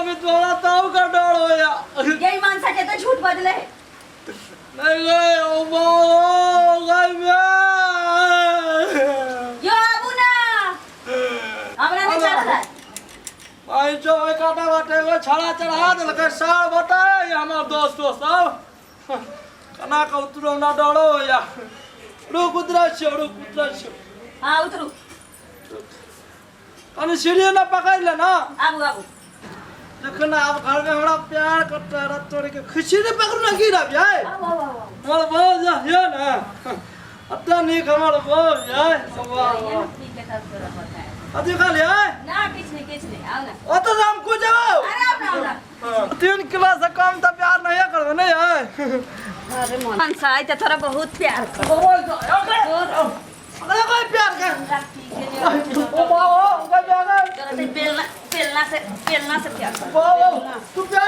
अभी तोरा ताऊ का डर होया। यही मानसा के तो झूठ बजले है। नहीं गए ओ बाबा गए बे। यो आबू ना, हमरा नहीं चढ़ल है। आई जो ओइ काटा बाटे एगो छड़ा चढ़ा देलकै सार बताए ये हमर दोस्त दोस्त सब केना के उतरो ना डरो होया। रुक उतरै छियौ, रुक उतरै छियौ। हाँ उतरू। कनी सीढ़ी ना पकड़ ले ना। आबू आबू। देखो ना आब घर में हमरा प्यार करता है तोड़ के खुशी ने पकड़ ना गिरा जाए। आबू आबू आबू। हमर बहू जा ये ना अत्ता नीक हमर बहू जाए। वाह वाह। अथी खा लिया। ना किछ नहीं, किछ नहीं, आओ ना। ओ तो हम को जाओ। अरे आओ ना, आओ ना। 3 किलो से कम तो प्यार नहीं करबो नहीं है। अरे मन साई तो थोड़ा बहुत प्यार कर। अरे कोई प्यार कर। ओ बाबा, कोई प्यार कर। बेलना बेलना से, बेलना से प्यार कर। बाबा तू प्यार